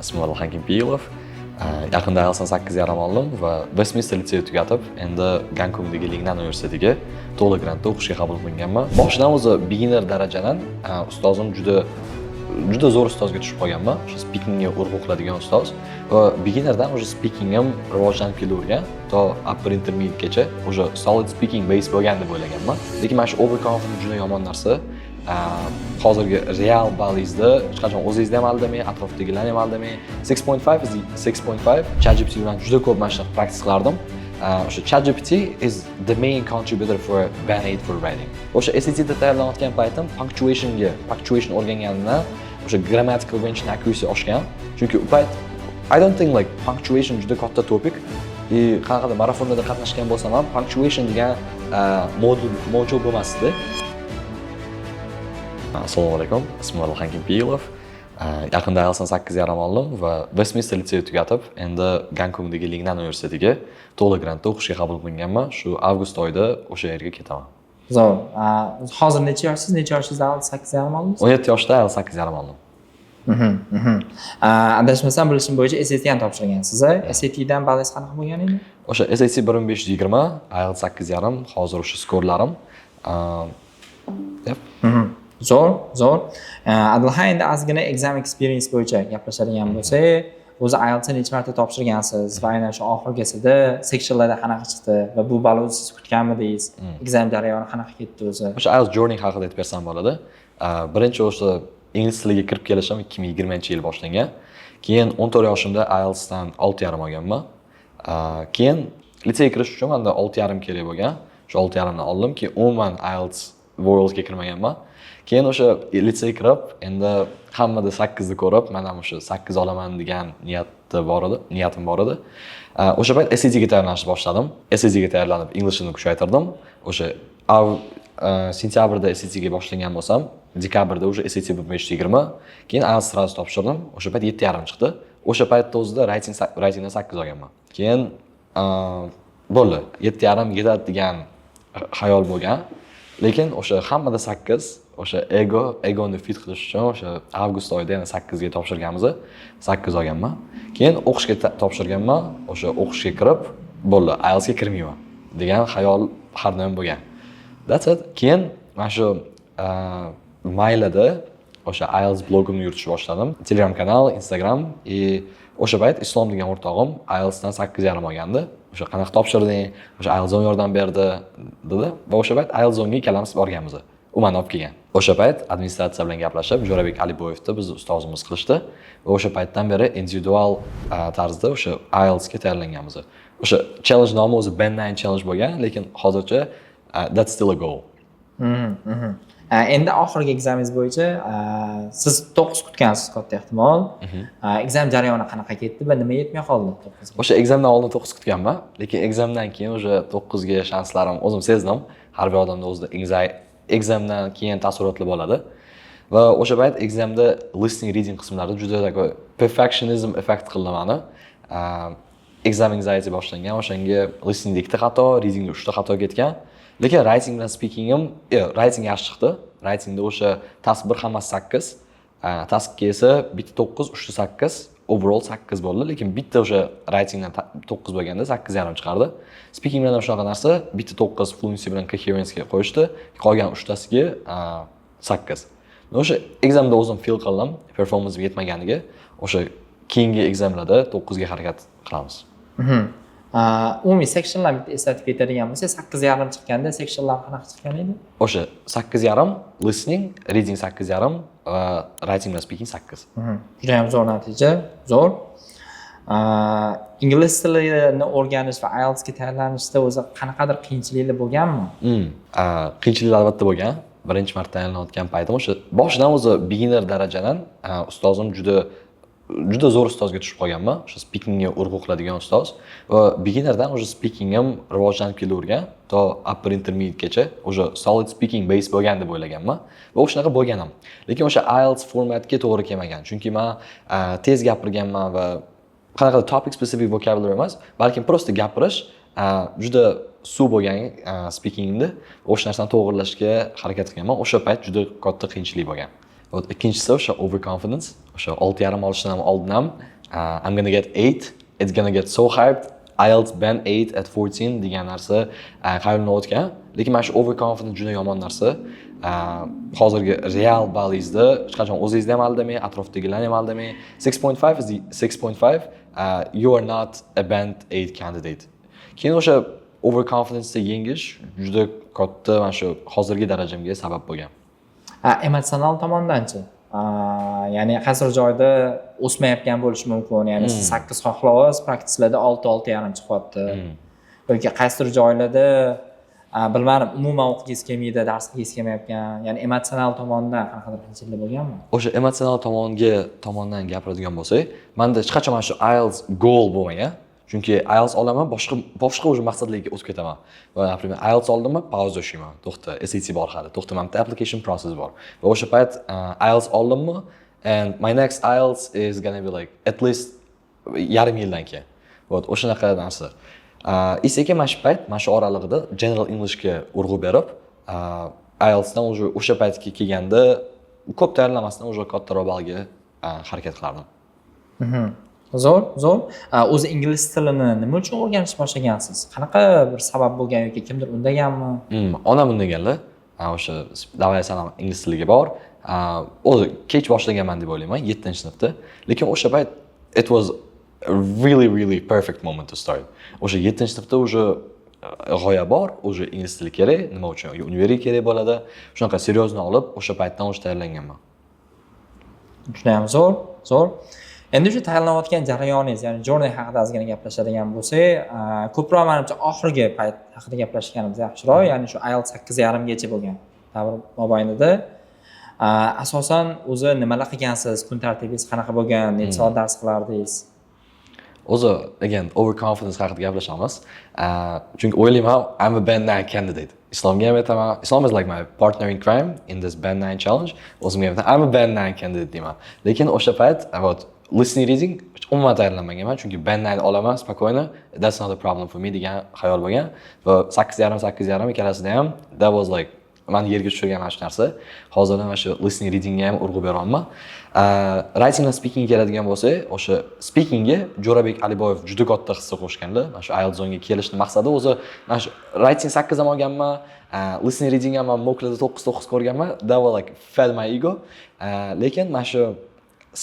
Ismim Adilxan Kimpiyilov. Yaqinda IELTSdan 8,5 oldim va Westminster litseyni tugatib, endi Gonkongdagi Lingnan universitetiga to'liq grantda o'qishga qabul qilinganman. Boshidan o'zi beginner darajadan ustozim, juda juda zo'r ustozga tushib qolganman. O'sha speakingga urg'u qiladigan ustoz va beginnerdan уже speakingim rivojlanib kelavergan, to upper intermediategacha уже solid speaking base bo'lgan deb o'ylaganman. Lekin mana shu overconfidence juda yomon narsa. Hozirgi real ballingizda hech qachon o'zingizni ham aldamang, atrofdagilarni ham aldamang. 6.5 is 6.5. ChatGPT bilan juda ko'p mana shunaqa practice qilardim. O'sha ChatGPT is the main contributor for band 8 for writing. O'sha SATda tayyorlanayotgan paytim punctuation o'rganganimdan o'sha grammatical range and accuracy oshgan. Chunki u payt I don't think like punctuation juda katta topic. И qanaqadir marafonlarda qatnashgan bo'lsam ham, punctuation degan modul bo'lmasdi. Assalomu alaykum, ismim Adilxan Kimpiyilov. Yaqinda IELTSdan 8,5 oldim va Westminster litseyni tugatib, endi Gonkongdagi Lingnan universitetiga to'liq grantda o'qishga qabul qilinganman. Shu avgust oyida o'sha yerga ketaman. Zo'r. Hozir necha yoshsiz? Necha yoshingizda IELTS 8,5 oldingiz? 17 yoshda IELTS 8,5 oldim. Adashmasam, bilishim bo'yicha SAT ham topshirgansiz, a? SATdan ballingiz qanaqa bo'lgan edi? O'sha SAT 1520, IELTS 8,5, hozir o'sha skorlarim. Yep. Zo'r, zo'r. Adilxan, endi ozgina exam experience bo'yicha gaplashadigan bo'lsak, o'zi IELTSni necha marta topshirgansiz va aynan shu oxirgisida sectionlarda qanaqa chiqdi va bu ball o'zi siz kutganmidingiz? Exam jarayoni qanaqa ketdi o'zi? O'sha IELTS journey haqida aytib bersam bo'ladi. Birinchi o'sha ingliz tiliga kirib kelishim 2020-yil boshlangan. Keyin 14 yoshimda IELTSdan 6,5 olganman. Keyin litseyga kirish uchun menda 6,5 kerak bo'lgan. Shu 6,5 ni oldim. Keyin umuman IELTS Worldga kirmaganman. Keyin o'sha litseyga kirib, endi hammada 8 ni ko'rib, man ham o'sha 8 olaman degan niyati bor edi, niyatim bor edi. O'sha payt SATga tayyorlanishni boshladim. SATga tayyorlanib, inglishimni kuchaytirdim. O'sha sentyabrda SATga boshlagan bo'lsam, dekabrda уже SAT 1520, keyin IELTS сразу topshirdim. O'sha payt 7,5 chiqdi. O'sha paytda o'zida writingdan 8 olganman. Keyin bo'ldi, 7,5 yetadi degan xayol bo'lgan. Lekin o'sha hammada 8, o'sha egoni fit qilish uchun o'sha avgust oyida yana 8 ga topshirganmiz. 8 olganman. Keyin o'qishga topshirganman. O'sha o'qishga kirib, bo'ldi, IELTSga kirmayman degan xayol har doim bo'lgan. That's it. Keyin mana shu maylada o'sha IELTS blogimni yuritishni boshladim. Telegram kanal, Instagram и o'sha payt Islom degan o'rtog'im IELTSdan 8,5 olgandi. O'sha qanaqa topshirding? O'sha IELTS Zone yordam berdi, dedi. Va o'sha payt IELTS Zone'ga ikkalamiz borganmiz. U mani olib kelgan. O'sha payt administratsiya bilan gaplashib, Jo'rabek Aliboyevni bizni ustozimiz qilishdi va o'sha paytdan beri individual tarzda o'sha IELTSga tayyorlanganmiz. O'sha challenge nomi o'zi Band 9 challenge bo'lgan, lekin hozircha that's still a goal. Endi oxirgi ekzameningiz bo'yicha siz 9 kutgansiz katta ehtimol. Ekzamen jarayoni qanaqa ketdi va nima yetmay qoldi 9ga? O'sha ekzamdan oldin 9 kutganman, lekin ekzamdan keyin уже 9 ga shanslarim o'zim sezdim. Har bir odamda o'zida ekzamdan keyin taassurotli bo'ladi. Va o'sha payt ekzamda listening, reading qismlarida juda такой perfectionism effekt qildi mani. Exam anxiety boshlangan. O'shanga listeningda ikkita xato, readingda uchta xato ketgan. Lekin writing bilan speakingim, writing yaxshi chiqdi. Writingda o'sha task 1 hammasi 8, task 2 esa bitta 9, uchta 8, overall 8 bo'ldi. Lekin bitta o'sha writingdan 9 bo'lganda 8,5 chiqardi. Speaking bilan ham shunaqa narsa, bitta 9 fluency bilan coherence'ga qo'yishdi, qolgan uchtasiga 8. O'sha examda o'zim feel qildim, performance yetmaganiga. O'sha keyingi examlarda 9 ga harakat qilamiz. Umumiy sectionlar bitta eslatib ketadigan bo'lsak, 8,5 chiqqanda sectionlar qanaqa chiqqan edi? O'sha 8,5 listening, reading 8,5 va writing bilan speaking 8. Juda ham zo'r natija, zo'r. Ingliz tilini o'rganish va IELTSga tayyorlanishda o'zi qanaqadir qiyinchiliklar bo'lganmi? Qiyinchiliklar albatta bo'lgan. Birinchi marta tayyorlanayotgan paytim o'sha boshidan o'zi beginner darajadan ustozim, juda juda zo'r ustozga tushib qolganman. O'sha speakingga urg'u qiladigan ustoz va beginnerdan уже speakingim rivojlanib kelavergan, to upper intermediategacha уже solid speaking base bo'lgan deb o'ylaganman va o'shanaqa bo'lgan ham. Lekin o'sha IELTS formatga to'g'ri kelmagan. Chunki man tez gapirganman va qanaqadir topic specific vocabulary emas, balkim просто gapirish juda suv bo'lgan speakingimda. O'sha narsani to'g'irlashga harakat qilganman. O'sha payt juda katta qiyinchilik bo'lgan. Вот ikkinchisi o'sha overconfidence, o'sha 6,5 olishdan ham oldin ham I'm gonna get 8, it's gonna get so hyped, IELTS band 8 at 14 degan narsa xayolimdan o'tgan. Lekin mana shu overconfidence juda yomon narsa. Hozirgi real ballingizda hech qachon o'zingizni ham aldamang, atrofdagilarni ham aldamang. 6.5 is the 6.5, you are not a band 8 candidate. Keyin o'sha overconfidence'ni yengish juda katta mana shu hozirgi darajamga sabab bo'lgan. A, emotsional tomondanchi? A, ya'ni qaysidir joyda o'smayotgan bo'lishi mumkin, ya'ni siz 8 xohlayapsiz, practicelarda 6, 6,5 chiqyapti yoki qaysidir joylarda, bilmadim, umuman o'qigingiz kelmaydi, dars qilgingiz kelmayotgan, ya'ni emotsional tomondan qanaqadir qiyinchiliklar bo'lganmi? O'sha emotsional tomondan gapiradigan bo'lsak, manda hech qachon mana shu IELTS goal bo'lmagan, chunki IELTS olaman, boshqa уже maqsadlarga o'tib ketaman. Va, например, IELTS oldimmi, pauza ushlayman, to'xta, SAT bor hali, to'xta, mana bitta application process bor. Va o'sha payt IELTS oldimmi, and my next IELTS is gonna be like at least yarim yildan keyin. Вот o'shanaqa narsa. И sekin mana shu payt, mana shu oralig'ida general Englishga urg'u berib, IELTSdan уже o'sha paytga kelganda ko'p tayyorlamasdan уже kattaroq ballga harakat qilardim. Zo'r, zo'r. O'zi ingliz tilini nima uchun o'rganishni boshlagansiz? Qanaqa bir sabab bo'lgan yoki kimdir undaganmi? Onam undaganlar. O'sha "Давай, san ham ingliz tiliga bor". O'zi kech boshlaganman deb o'ylayman, yettinchi sinfda. Lekin o'sha payt it was a really, really perfect moment to start. O'sha yettinchi sinfda уже g'oya bor, уже ingliz tili kerak, nima uchun univerga kerak bo'ladi. Shunaqa серьезно olib, o'sha paytdan уже tayyorlanganman. Judayam zo'r, zo'r. Endi shu tayyorlanayotgan jarayoningiz, ya'ni journey haqida ozgina gaplashadigan bo'lsak, ko'proq manimcha oxirgi payt haqida gaplashganimiz yaxshiroq, ya'ni shu IELTS 8,5gacha bo'lgan davr mobaynida. Asosan o'zi nimalar qilgansiz, kun tartibingiz qanaqa bo'lgan, necha soat dars qilardingiz? O'zi, again, overconfidence haqida gaplashamiz. Chunki o'ylayman, I'm a band 9 candidate. Islomga ham aytaman, Islom is like my partner in crime in this band 9 challenge. O'zimga ham aytaman, I'm a band 9 candidate deyman. Lekin o'sha payt, вот, listening, reading umuman tayyorlanmaganman, chunki band 9 olaman спокойно, that's not a problem for me degan xayol bo'lgan. Va 8,5, 8,5 ikkalasida ham that was like mani yerga tushirgan mana shu narsa. Hozir mana shu listening, readingga ham urg'u beryapman. Writing va speakingga keladigan bo'lsak, o'sha speakingga Jo'rabek Aliboyev juda katta hissa qo'shganlar. Mana shu IELTS zonga kelishni maqsadi o'zi mana shu writing 8 ham olganman, listening, reading ham mocklarda 9, 9 ko'rganman. That was like fed my ego. Lekin mana shu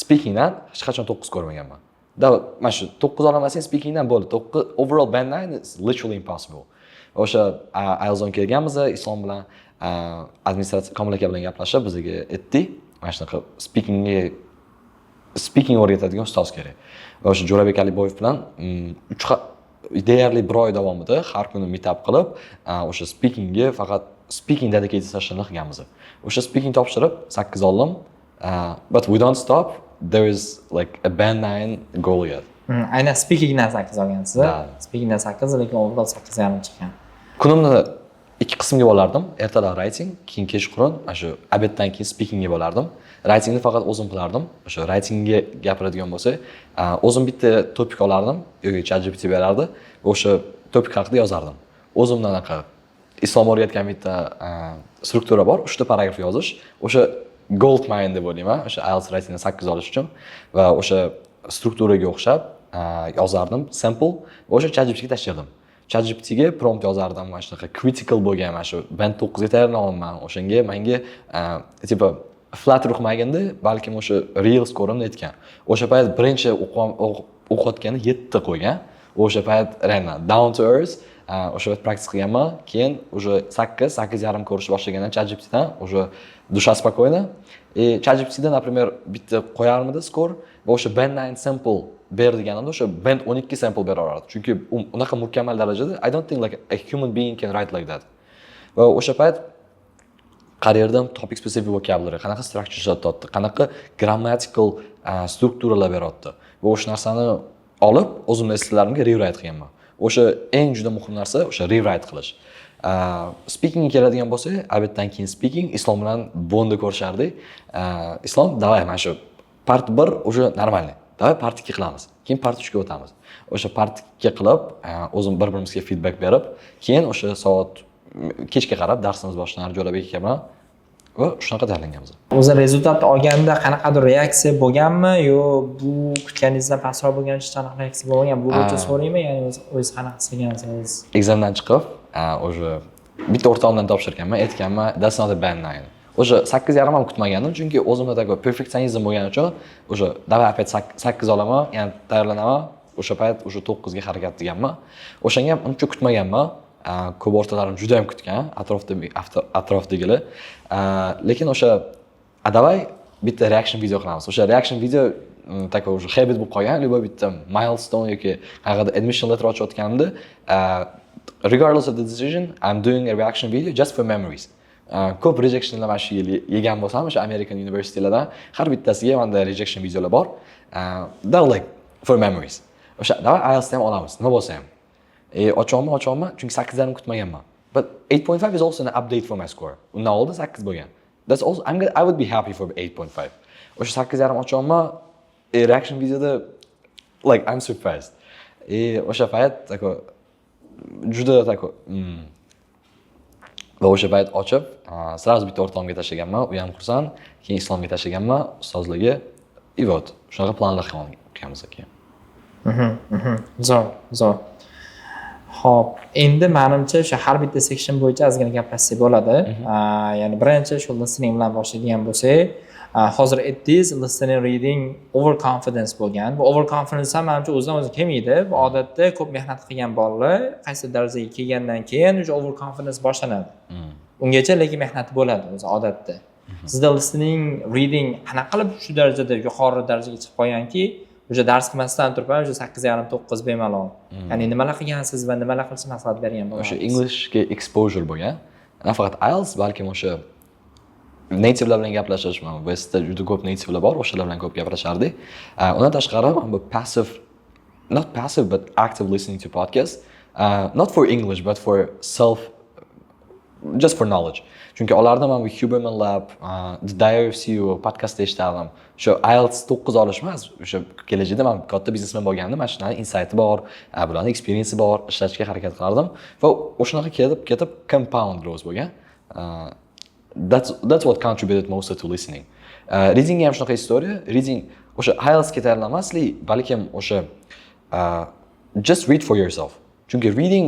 speakingdan hech qachon 9 ko'rmaganman. Da mana shu 9 ololmasang speakingdan, bo'ldi. 9, overall band 9 is literally impossible. O'sha IELTS zone kelganmiz, Islom bilan, administratsiya Komil aka bilan gaplashib, bizga aytdik, mana shunaqa speaking o'rgatadigan ustoz kerak. Va o'sha Jo'rabek Aliboyev bilan 3, deyarli bir oy davomida har kuni meetup qilib, o'sha speakingga, faqat speaking dedicated sessionlar qilganmiz. O'sha speaking topshirib 8 oldim. But we don't stop. There is like a band 9 goal yet. Aynan speakingdan 8 olgansiz? Да. Speakingdan 8, lekin overall 8,5 chiqqan. Kunimni ikki qismga bo'lardim. Ertalab writing, keyin kechqurun, mana shu обед dan keyin speakingga bo'lardim. Writingni faqat o'zim qilardim. O'sha writingga gapiradigan bo'lsak, o'zim bitta topic olardim yoki ChatGPT berardi va o'sha topic haqida yozardim. O'zimdan anaqa Islom o'rgatgan bitta struktura bor, uchta paragraf yozish. O'sha gold mine deb o'ylayman, o'sha IELTS writingdan 8 olish uchun. Va o'sha strukturaga o'xshab yozardim, sample, va o'sha ChatGPTga tashlardim. ChatGPTga prompt yozardim, mana shunaqa critical bo'lgan, mana shu band 9ga tayyorlanyapman, o'shanga menga типа flat qilmaganda, balkim o'sha real scoreimni aytgan. O'sha payt birinchi o'qiyotganda 7 qo'ygan. O'sha payt реально down to earth, o'sha payt practice qilganman. Keyin уже 8, 8,5 ko'rishni boshlagandan ChatGPTdan уже душа спокойна. И ChatGPTda, например, bitta qo'yarmidi score va o'sha band 9 sample ber deganimda, o'sha band 12 sample bera olardi, chunki unaqa mukammal darajada I don't think like a human being can write like that. Va o'sha payt qarayerdim, topic specific vocabulary qanaqa structure ishlatyapti, qanaqa grammatical strukturalar beryapti, va o'sha narsani olib o'zimni esselarimga rewrite qilganman. O'sha eng juda muhim narsa, o'sha rewrite qilish. Speakingga keladigan bo'lsak, обед dan keyin speaking Islom bilan Bonda ko'rishardik. Islom: "Давай, mana shu part 1 уже нормальный, давай part 2 qilamiz, keyin part 3ga o'tamiz". O'sha part 2 qilib, o'zim bir birimizga feedback berib, keyin o'sha soat kechga qarab darsimiz boshlanardi Jo'rabek aka bilan. Va shunaqa tayyorlanganmiz. O'zi результат olganda qanaqadir reaksiya bo'lganmi yo bu kutganingizdan pastroq bo'lgani uchun qanaqa reaksiya bo'lmagan? Bu bo'yicha so'raymi, ya'ni o'zi qanaqa his qilgansiz? Examdan chiqib, уже bitta o'rtog'imdan topshirganman, aytganman, "That's not a band 9." O'sha 8,5 ham kutmagandim, chunki o'zimda такой perfeksionizm bo'lgani uchun o'sha "Давай, опять 8 olaman, ya'ni tayyorlanaman", o'sha payt o'sha 9ga harakat qilganman. O'shanga ham uncha kutmaganman. Ko'p o'rtoqlarim juda ham kutgan, atrofda atrofdagilar. Lekin o'sha "A давай bitta reaction video qilamiz". O'sha reaction video такой уже habit bo'lib qolgan, любой bitta milestone yoki qanaqadir admission letter ochayotganimda, regardless of the decision, I'm doing a reaction video just for memories. Ko'p rejectionlar mana shu yil yegan bo'lsam, o'sha American universitetlardan har bittasiga manda rejection videolar bor. That like for memories. O'sha "Давай IELTS ham olamiz, nima bo'lsa ham". E, ochyapman, ochyapman, chunki 8,5 kutmaganman. But 8.5 is also an update for my score. Undan oldin 8 bo'lgan. That's also I would be happy for 8.5. O'sha 8,5 ochyapman, reaction videoda like I'm surprised. O'sha payt такой juda такой Va o'sha payt ochib, сразу bitta o'rtog'imga tashlaganman, u ham xursand, keyin Islomga tashlaganman, ustozlarga. И вот, shunaqa planlar qilganmiz keyin. Zo'r, zo'r. Xo'p, endi manimcha o'sha har bitta section bo'yicha ozgina gaplashsak bo'ladi. Ya'ni birinchi shu listening bilan boshlaydigan bo'lsak, hozir aytdingiz, listening, reading overconfidence bo'lgan. Bu overconfidence ham manimcha o'zidan o'zi kelmaydi. Bu odatda ko'p mehnat qilgan bolalar qaysi darajaga kelgandan keyin o'sha overconfidence boshlanadi. Ungacha lekin mehnati bo'ladi o'zi odatda. Sizda listening, reading qanaqa qilib shu darajada yuqori darajaga chiqib qolganki, o'sha dars qilmasdan turib ham o'sha 8,5, 9 bemalol. Ya'ni nimalar qilgansiz va nimalar qilishni maslahat bergan O'sha bo'lardingiz? Englishga exposure bo'lgan. Nafaqat IELTS, balkim o'sha nativelar bilan gaplashish, mana Westda juda ko'p nativelar bor, o'shalar bilan ko'p gaplashardik. Undan tashqari mana bu passive, not passive, but active listening to podcast, not for English, but for self, just for knowledge. Chunki ularda mana bu Huberman Lab, The Diary of CEO podkastda eshitardim. O'sha IELTS 9 olish emas, o'sha kelajakda man katta biznesmen bo'lganimda mana shularni insighti bor, bularni experience'i bor, ishlatishga harakat qilardim va o'shanaqa ketib ketib compound growth bo'lgan. That's what contributed mostly to listening. Reading ham shunaqa история. Reading o'sha IELTSga tayyorlamaslik, balkim o'sha just read for yourself. Chunki reading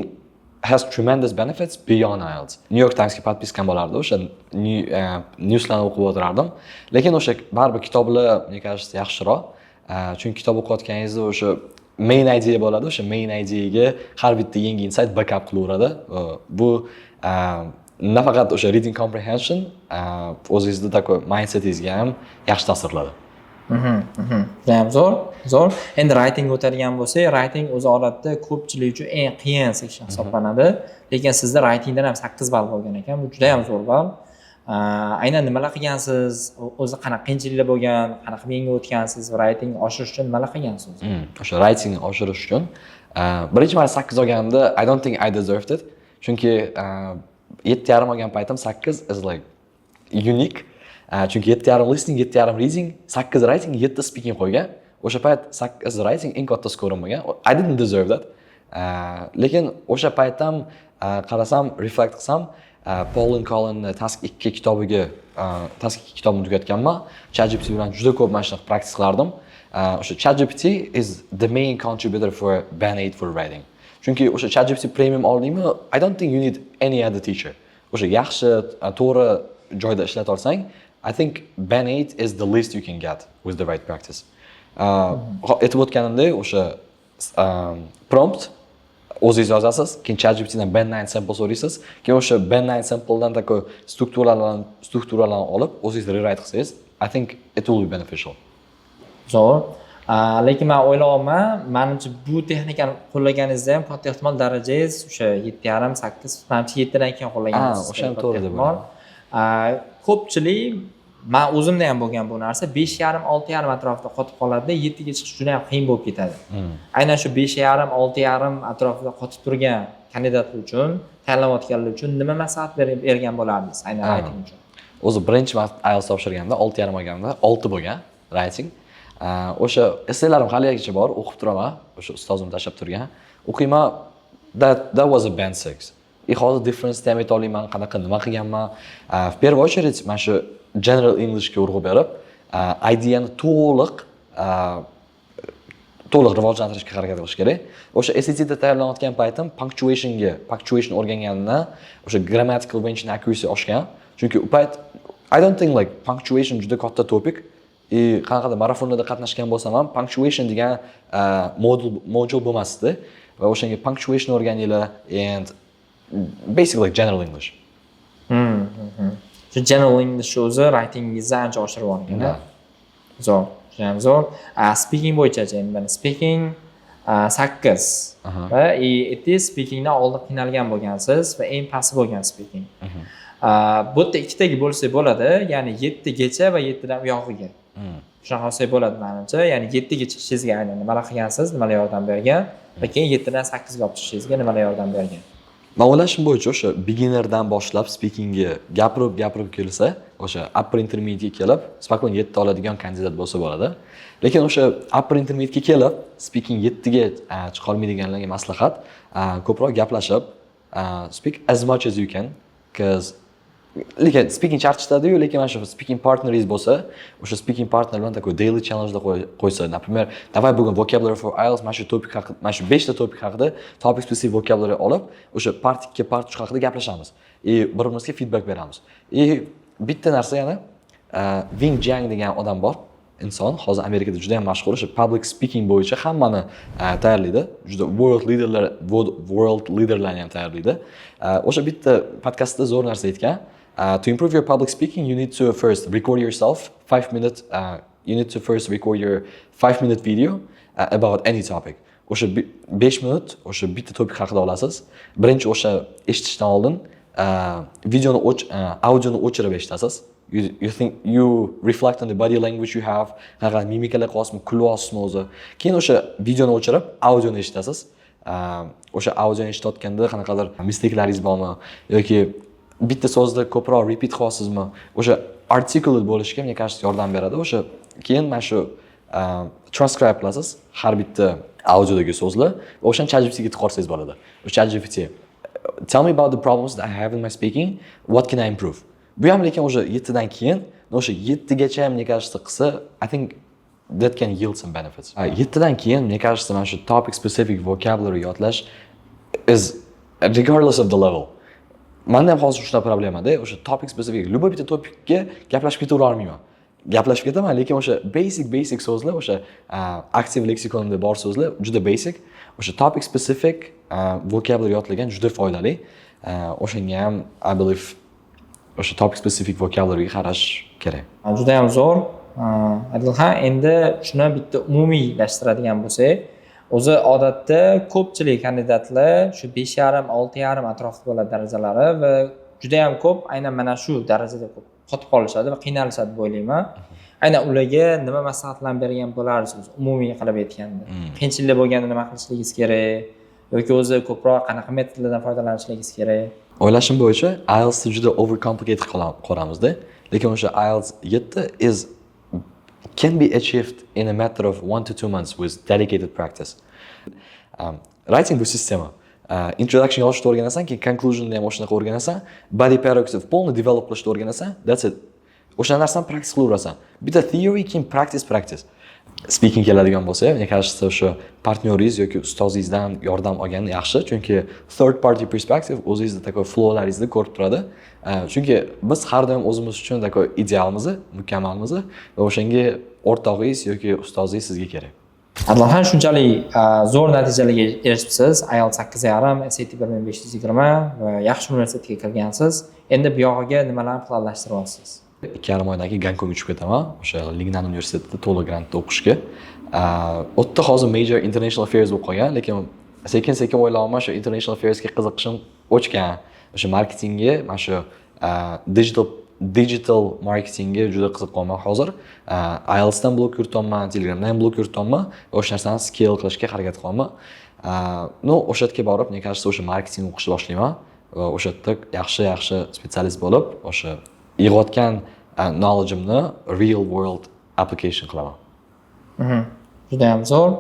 has tremendous benefits beyond IELTS. New York Timesga подписка m bo'lardi, o'sha newslarni o'qib o'tirardim. Lekin o'sha baribir kitoblar, мне кажется, yaxshiroq. Chunki kitob o'qiyotganingizda o'sha main idea bo'ladi, o'sha main ideaga har bitta yangi insight backup qilaveradi. Bu nafaqat o'sha reading comprehension, o'zingizni такой mindsetingizga ham yaxshi ta'sir qiladi. Judayam zo'r, zo'r. Endi writingga o'tadigan bo'lsak, writing o'zi odatda ko'pchilik uchun eng qiyin section hisoblanadi. Lekin sizda writingdan ham 8 ball bo'lgan ekan. Bu juda ham zo'r ball. Aynan nimalar qilgansiz? O'zi qanaqa qiyinchiliklar bo'lgan? Qanaqa yengib o'tgansiz? Writing oshirish uchun nimalar qilgansiz? O'sha writingni oshirish uchun birinchi marta 8 olganimda I don't think I deserved it. Chunki 7,5 olgan paytim 8 is like unique. Chunki 7,5 listening, 7,5 reading, 8 writing, 7 speaking qo'ygan. O'sha payt 8 writing eng katta skorim bo'lgan. I didn't deserve that. Lekin o'sha paytdan qarasam, reflect qilsam, Pauline Collin Task 2 kitobiga, Task 2 kitobini tugatganman. ChatGPT bilan juda ko'p mana shunaqa practice qilardim. O'sha ChatGPT is the main contributor for band 8 for writing. Chunki o'sha ChatGPT Premium oldingmi, I don't think you need any other teacher. O'sha yaxshi, to'g'ri joyda ishlata olsang, I think band 8 is the least you can get with the right practice. Aytib o'tganimdek, o'sha prompt o'zingiz yozasiz, keyin ChatGPTdan band 9 sample so'raysiz, keyin o'sha band 9 sampledan такой strukturalarni olib, o'zingiz rewrite qilsangiz, I think it will be beneficial. Zo'r. Lekin man o'ylayapman, manimcha bu texnikani qo'llaganingizda ham katta ehtimol darajangiz o'sha 7,5, 8, manimcha 7 dan keyin qo'llagansiz. Ha, o'sha ham katta to'g'ri deb ehtimol. o'ylayman. Ko'pchilik, man o'zimda ham bo'lgan bu narsa, 5,5, 6,5 atrofida qotib qoladida, 7 ga chiqish juda ham qiyin bo'lib ketadi. Aynan shu 5,5, 6,5 atrofida qotib turgan kandidatlar uchun, tayyorlanayotganlar uchun nima maslahat bergan bo'lardingiz aynan writing uchun? O'zi birinchi marta IELTS topshirganimda 6,5 olganimda 6 bo'lgan writing. O'sha essaylarim haligacha bor, o'qib turaman. O'sha ustozim tashlab turgan. O'qiyman, that was a band 6. И hozir difference ham ayta olmayman, qanaqa, nima qilganman. В первую очередь mana shu general Englishga urg'u berib, ideyani to'liq rivojlantirishga harakat qilish kerak. O'sha SATda tayyorlanayotgan paytim punctuation o'rganganimdan o'sha grammatical range and accuracy oshgan. Chunki u payt I don't think like punctuation juda katta topic. И qanaqadir marafonlarda qatnashgan bo'lsam ham, punctuation degan modul bo'lmasdi va o'shanga punctuation o'rganinglar and basically like general English. Shu general English o'zi writingingizni ancha oshirib yuborgan. Да. Zo'r, judayam zo'r. Speaking bo'yichachi? Endi mana speaking 8 va и aytdingiz, speakingdan oldin qiynalgan bo'lgansiz va eng pasti bo'lgan speaking. Bu yerda ikkitaga bo'lsak bo'ladi, ya'ni 7 gacha va 7 dan u yog'iga. Shunaqa olsak bo'ladi manimcha. Ya'ni 7 ga chiqishingizga aynan nimalar qilgansiz, nimalar yordam bergan va keyin 7 dan 8 ga olib chiqishingizga nimalar yordam bergan? Man o'ylashim bo'yicha, o'sha beginnerdan boshlab speakingga gapirib gapirib kelsa, o'sha upper intermediate kelib спокойно 7 oladigan kandidat bo'lsa bo'ladi. Lekin o'sha upper intermediate kelib speaking 7 ga chiqolmaydiganlarga maslahat: ko'proq gaplashib, speak as much as you can, 'cause lekin speaking charchatadiyu, lekin mana shu speaking partneringiz bo'lsa, o'sha speaking partner bilan такой daily challenge qo'ysa, например, давай bugun vocabulary for IELTS, mana shu topic haqida, mana shu beshta topic haqida topic specific vocabulary olib, o'sha part 2, part 3 haqida gaplashamiz и bir birimizga feedback beramiz. И bitta narsa yana, Wing Jiang degan odam bor, inson, hozir Amerikada juda ham mashhur, o'sha public speaking bo'yicha hammani tayyorlaydi, juda world leaderlarni ham tayyorlaydi. O'sha bitta podkastda zo'r narsa aytgan: To improve your public speaking, you need to first record yourself 5 minute you need to first record your 5 minute video about any topic. O'sha 5 minut o'sha bitta topic haqida olasiz. Birinchi o'sha eshitishdan oldin videoni audioni o'chirib eshitasiz. You think, you reflect on the body language you have, qanaqa mimikalar qilyapsizmi, kulyapsizmi o'zi. Keyin o'sha videoni o'chirib, audioni eshitasiz. O'sha audioni eshitayotganda qanaqadir mistakelaringiz bormi yoki bitta so'zni ko'proq repeat qilyapsizmi, o'sha articulate bo'lishga, мне кажется, yordam beradi. O'sha keyin mana shu transcribe qilasiz har bitta audiodagi so'zlar va o'shani ChatGPTga tiqib yuborsangiz bo'ladi. O'sha "ChatGPT, tell me about the problems that I have in my speaking, what can I improve?" Bu ham lekin o'sha 7 dan keyin, o'sha 7 gacha, мне кажется, qilsa, I think that can yield some benefits. 7 dan keyin, мне кажется, mana shu topic specific vocabulary yodlash is regardless of the level. Manda ham hozir shunaqa problemada, o'sha topic specific, любой bitta topicga gaplashib ketavera olmayman. Gaplashib ketaman, lekin o'sha basic so'zlar, o'sha aktiv leksikonimda bor so'zlar juda basic. O'sha topic specific vocabulary yodlagan juda foydali. O'shanga ham, I believe, o'sha topic specific vocabularyga qarash kerak. Juda ham zo'r. Adilxon, endi shuni bitta umumiylashtiradigan bo'lsak, o'zi odatda ko'pchilik kandidatlar shu 5,5, 6,5 atrofida bo'ladi darajalari va juda ham ko'p aynan mana shu darajada ko'p qotib qolishadi va qiynalishadi deb o'ylayman. Aynan ularga nima maslahatlar bergan bo'lardingiz, umumiy qilib aytganda? Qiyinchilik bo'lganda nima qilishligingiz kerak yoki o'zi ko'proq qanaqa metodlardan foydalanishligingiz kerak? O'ylashim bo'yicha, IELTSni juda overcomplicate qilib qo'yamizda, lekin o'sha IELTS 7 is can be achieved in a matter of 1 to 2 months with dedicated practice. Writing bu sistema. Introduction yozishni o'rganasan, keyin conclusionni ham o'shanaqa o'rganasan, body paragraph полный develop qilishni o'rganasan, that's it. O'sha narsani practice qilaverasan. Bitta theory, keyin practice, practice. Speaking keladigan bo'lsa, мне кажется, o'sha partnyoringiz yoki ustozingizdan yordam olgan yaxshi, chunki third party perspective o'zingizni такой flowlaringizni ko'rib turadi. Chunki biz har doim o'zimiz uchun такой idealmiz, mukammalmiz va o'shanga o'rtog'ingiz yoki ustozingiz sizga kerak. Adilxon, shunchalik zo'r natijalarga erishibsiz. IELTS 8,5, SAT 1520 va yaxshi universitetga kirgansiz. Endi bu yog'iga nimalarni planlashtiryapsiz? 2,5 oydan keyin Gonkongga uchib ketaman, o'sha Lingnan universitetida to'liq grantda o'qishga. U yerda hozir major international affairs bo'lib qolgan, lekin sekin sekin o'ylayapman, shu international affairsga qiziqishim o'chgan. O'sha marketingga, mana shu digital marketingga juda qiziqyapman hozir. IELTSdan blog yurityapman, Telegramdan ham blog yurityapman va o'sha narsani scale qilishga harakat qilyapman. Ну, o'sha yerga borib, мне кажется, o'sha marketing o'qishni boshlayman va o'sha yerda yaxshi yaxshi специалист bo'lib, o'sha yig'ayotgan knowledge'imni real world application qilaman. Judayam zo'r.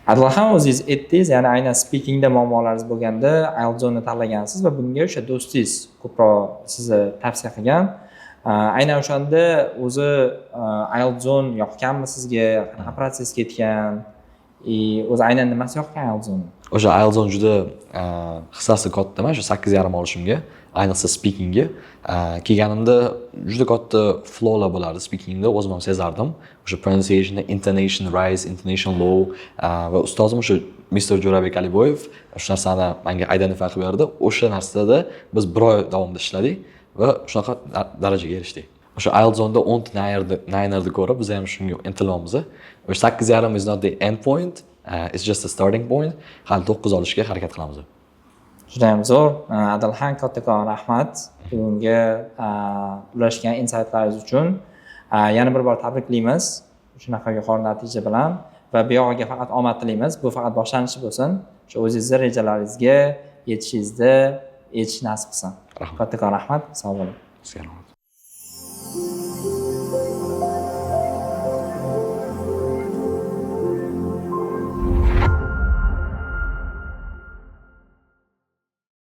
Adilxon, o'zingiz aytdingiz, ya'ni aynan speakingda muammolaringiz bo'lganda IELTS Zone'ni tanlagansiz va bunga o'sha do'stingiz ko'proq sizni tavsiya qilgan. Aynan o'shanda o'zi IELTS Zone yoqganmi sizga, qanaqa protsess ketgan и o'zi aynan nimasi yoqqan IELTS Zone? O'sha IELTS Zone juda hissasi katta mana shu 8,5 olishimga, ayniqsa speakingga. Kelganimda juda katta flawlar bo'lardi speakingda, o'zim ham sezardim. O'sha pronunciation, intonation rise, intonation low va ustozim o'sha Mr. Jo'rabek Aliboyev shu narsani menga identify qilib berdi. O'sha narsada biz bir oy davomida ishladik va shunaqa darajaga erishdik. O'sha IELTS Zoneda 10 ta ninerni ko'rib, biz ham shunga intilyapmiz. O'sha 8,5 is not the end point, it's just a starting point. Hali 9 olishga harakat qilamiz. Judayam zo'r. Adilxon, kattakon rahmat bugungi ulashgan insightlaringiz uchun. Yana bir bor tabriklaymiz shunaqa yuqori natija bilan va buyog'iga faqat omad tilaymiz. Bu faqat boshlanishi bo'lsin. Shu o'zingizni rejalaringizga yetishingizda yetish nasib qilsin. Rahmat. Kattakon rahmat, sog' bo'ling. Sizga rahmat.